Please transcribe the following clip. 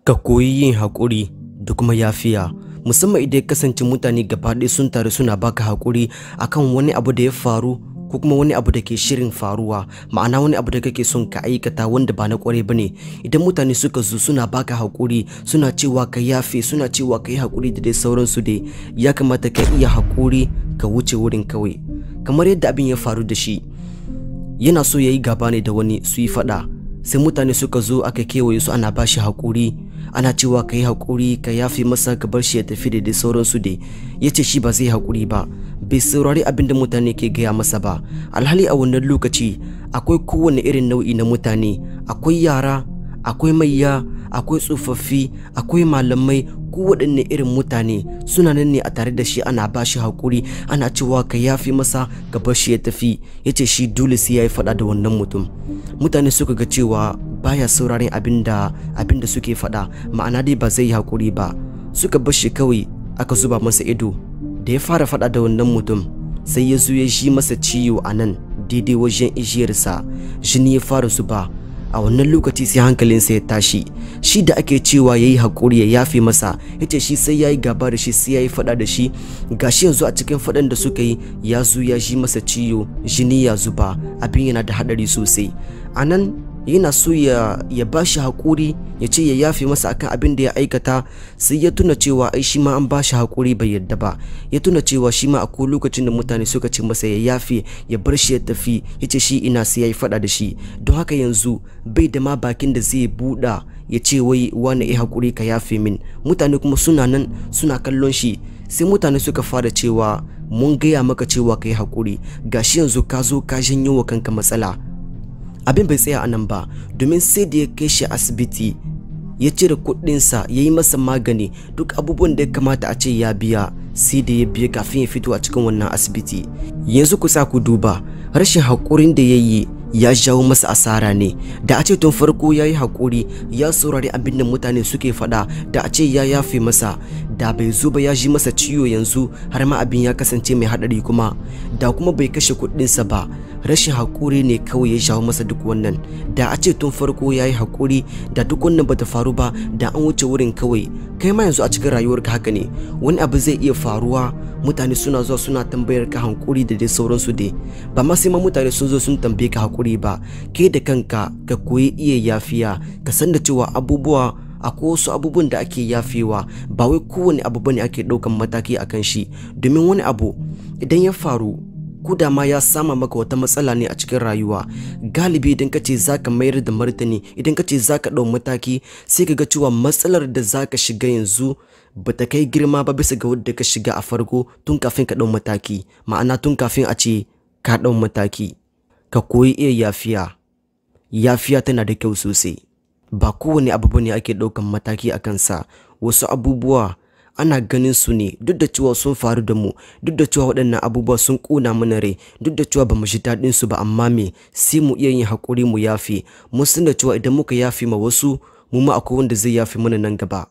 Ka koyi yin haƙuri da kuma yafiya, musamman idan ya kasance mutane gaba ɗaya sun taru suna baka haƙuri akan wani abu da ya faru ko kuma wani abu da ke shirin faruwa, ma'ana wani abu da kake son ka aikata wanda ba na ƙwarai bane. Idan mutane suka zo suna baka haƙuri, suna cewa ka yafe, suna cewa ka yi haƙuri da dai sauransu dai, ya kamata ka iya haƙuri ka wuce wurin kawai. Kamar yadda abin ya faru da shi, yana so ya yi gaba ne da wani su yi faɗa, sai mutane suka zo aka kewaye su ana bashi haƙuri, ana cewa ka yi haƙuri, ka yafe masa, ka bar shi ya tafi da dai sauransu dai. Ya ce shi ba zai haƙuri ba, bai saurari abin da mutane ke gaya masa ba. Alhali a wannan lokaci akwai kowane irin nau'i na mutane, akwai yara, akwai maiya, akwai tsofaffi, akwai malamai, kowaɗanne irin mutane suna nan ne a tare da shi ana ba shi haƙuri, ana cewa ka yafe masa, ka bar shi ya tafi. Ya ce shi dole sai ya yi faɗa da wannan mutum. Mutane suka ga cewa baya sauraren abin da suke faɗa, ma'ana dai ba zai yi haƙuri ba. Suka bar shi kawai aka zuba masa ido. Da ya fara faɗa da wannan mutum, sai ya zo ya ji masa ciwo a nan daidai wajen ijiyarsa, jini ya fara zuba. A wannan lokaci sai hankalinsa ya tashi. Shi da ake cewa ya yi haƙuri ya yafe masa, ya ce shi sai ya yi gaba da shi, sai ya yi faɗa da shi. Gashi yanzu a cikin faɗan da suka yi, ya zo ya ji masa ciwo, jini ya zuba, abin yana da haɗari sosai. A nan yana so ya ba shi haƙuri, ya ce ya yafe masa akan abin da ya aikata, sai ya tuna cewa ai shi ma an ba shi haƙuri bai yarda ba. Ya tuna cewa shi ma akwai lokacin da mutane suka ce masa ya yafe, ya bar shi ya tafi, ya ce shi ina sai ya yi faɗa da shi. Don haka yanzu bai da ma bakin da zai buɗa ya ce wai wane ya haƙuri ka yafe min. Mutane kuma suna nan suna kallon shi, sai mutane suka fara cewa mun gaya maka cewa ka yi haƙuri, gashi yanzu ka zo ka janyo wa kanka matsala. Abin bai tsaya a nan ba, domin sai da ya kai shi asibiti, ya cire kuɗinsa, ya yi masa magani, duk abubuwan da ya kamata a ce ya biya, sai da ya biya kafin ya fito a cikin wannan asibiti. Yanzu ku sa ku duba, rashin haƙurin da ya yi ya jawo masa asara ne. Da a ce tun farko ya yi haƙuri, ya saurari abin da mutane suke faɗa, da a ce ya yafe masa, da bai zo ba ya ji masa ciwo yanzu har ma abin ya kasance mai haɗari kuma, da kuma bai kashe kuɗinsa ba. Rashin haƙuri ne kawai ya jawo masa duk wannan. Da a ce tun farko ya yi haƙuri, da duk wannan bata faru ba, da an wuce wurin kawai. Kai ma yanzu a cikin rayuwarka haka ne, wani abu zai iya faruwa, mutane suna zuwa suna tambayar ka haƙuri da dai sauransu dai. Ba ma sai ma mutane sun zo sun tambaye ka haƙuri ba, kai da kanka ka koyi iya yafiya, ka san da cewa abubuwa akwai wasu abubuwan da ake yafewa, ba wai kowane abu bane ake ɗaukan mataki akan shi. Domin wani abu idan ya faru, ko da ma ya sama maka wata matsala ne a cikin rayuwa, galibi idan ka ce za ka mayar da martani, idan ka ce za ka ɗau mataki, sai ka ga cewa matsalar da za ka shiga yanzu ba ta kai girma ba bisa ga wadda ka shiga a farko tun kafin ka ɗau mataki, ma'ana tun kafin a ce ka ɗau mataki. Ka koyi iya yafiya. Yafiya tana da kyau sosai. Ba kowane abu bane ake ɗaukan mataki a kansa. Wasu abubuwa ana ganin su ne duk da cewa sun faru da mu, duk da cewa waɗannan abubuwa sun ƙona mana rai, duk da cewa bamu ji daɗin su ba, amma me sai mu iya yin haƙuri mu yafe. Mun san da cewa idan muka yafe ma wasu, mu ma akwai wanda zai yafe mana nan gaba.